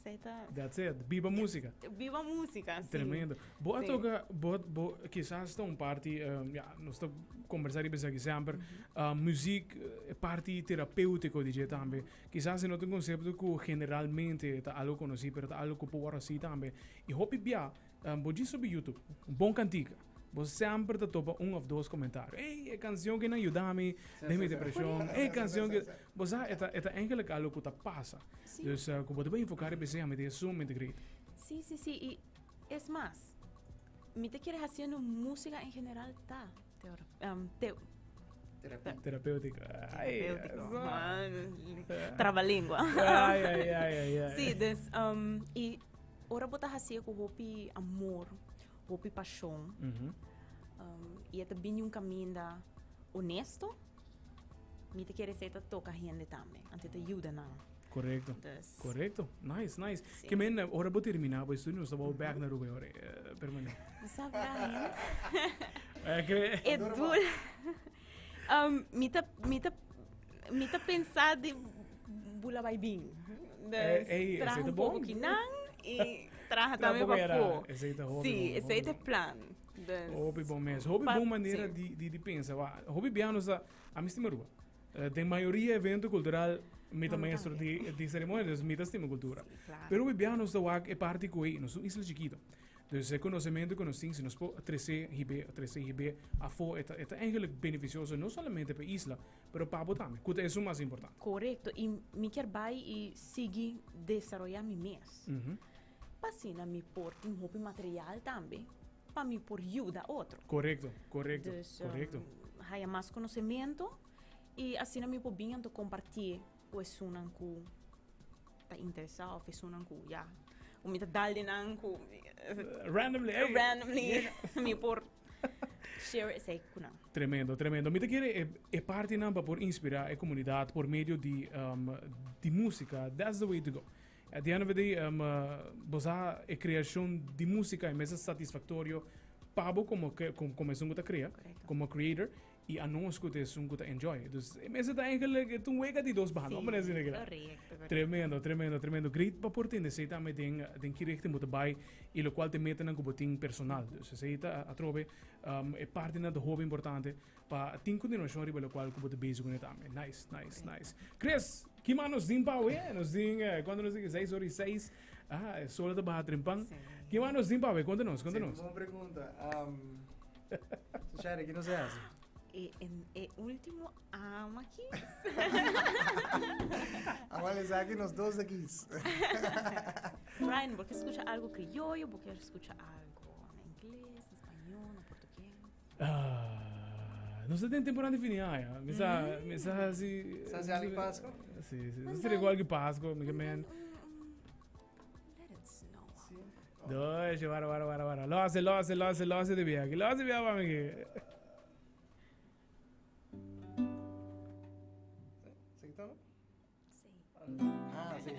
Esey ta. That's it. Biba musica. Biba musica, si. Tremendo. Bo a Si. toca, bo, bo kisas ta un parti, um, ja, nos ta conversa riba esaki semper, um, muziek, e parti terapeutico di dje tambe. Kisas e no ta un concepto cu generalmente ta algo conoci, pero ta algo cu por worde haci tambe. Y hopi bia, um, bo djis subi YouTube, un bon cantica, bo semper ta topa un of dos comentario. Ey, e cancion ki nan yuda mi den mi depresion. Ey, cancion ki. Bo sa, e ta, e ta eigenlijk algo cu ta pasa. Sí. Dus uh, cu bo ta bay enfoca riba esey, a mi ta sumamente great. Sí, sí, sí. Y es mas, mi ta kere haciendo musica en general ta teor, um, te, Terapia. Terapéutico. Ay, terapéutico. eso. Man, trabalengua. Ay, ay, ay, ay, ay. Sí, dus, um, y ora bo ta hacié cu hopi amor, hopi pasion, Mhm. um, y e ta bini un caminda honesto, Mi ta kere esei ta toka hende tambe, anto ta yuda nan. Correcto. Dus. Correcto. Nice, nice. Sí. Ke men, ora bo termina bo estudio, nos ta bou back na Aruba e ora, eh, permanente. No sa Brian. Eh, kre- E doel. Um, mi ta, mi ta, mi ta pensa di bula bai bin. Dus, Eh, ey, traha esei ta un poco bon. kinan y traha Traha tambe poco era. pafó. Esei ta hopi Sí, bon, esei hopi ta bon. plan. Dus, Hopi bon mes. Hopi pa- bon manera sí. di, di, di pensa. Wa, hopi bia nos ta, a mi stima Aruba. Eh, den mayoria evento cultural, mi ta Amo maestro tambe. di, di ceremonia, dus mi ta stima cultura. Sí, claro. Pero hopi bia nos ta wak e parti cu ei, nos un isla chiquito. Dus e conocemento cu nos tin, si nos por trece hibe, trece hibe afo, e ta, e ta eigenlijk beneficioso no solamente pa e isla, pero pa bo tambe, cu ta esun mas importante. Correcto. Y mi kier bai y sigui desaroya mi mes. Mhm. Pa asina mi por tin hopi material tambe pa mi por yuda otro. Correcto, correcto, Dus, correcto. haya mas conocemento y asina mi por bin anto comparti cu esunnan cu ta interesa of esunnan cu ya, cu mi ta dal di nan cu Randomly, ey. randomly mi por share esey cu nan. Tremendo, tremendo. Mi ta kere e, e partinan pa por inspira e comunidad por medio di, um, di musica. That's the way to go. At the end of the day, um, bo sa e creacion di musica e mester satisfactorio pa bo como, como, como esun cu ta crea, Correcto. como creator, y anos cu ta esun cu ta enjoy. Dus e mester ta eigenlijk, e ta un wega di dos banda, Sí, vamos a decir asina. correcto, correcto. Tremendo, tremendo, tremendo. Great pa por tende esey tambe den, den ki richting bo ta bay y locual ta e metanan cu bo tin personal. Dus esey ta atrobe, um, e partinan ta hopi importante Pa tin continuacion riba locual cu bo ta bezig cune tambe. Nice, nice, nice. Chris, kima nos tin pa awe? Nos tin, eh, cuanto nos tin? Seis ora y seis. Ah, e sol ta baha trempan. Sí. Kima nos tin pa awe? Conta nos, conta Sí, nos. Bon pregunta. Um, Sherry, ki nos hace? E, en, e ultimo ama kies. Awal esaki nos dos a kies. Brian, bo kier scucha algo criollo, bo kier scucha algo na ingles, na spañol, na portugues? Ah, nos ta den temporada di fini aña. Mi sa, mi sa si... Sa si algo Pasco? Si, si. Nos seria igual que Pasco, mi que men. Let it snow. Si. Dois, wara, wara, wara, wara. Lo hace, lo hace, lo hace, lo hace de viaje. Lo hace viaje pa mi que. Si, si, Sí. Ah, si.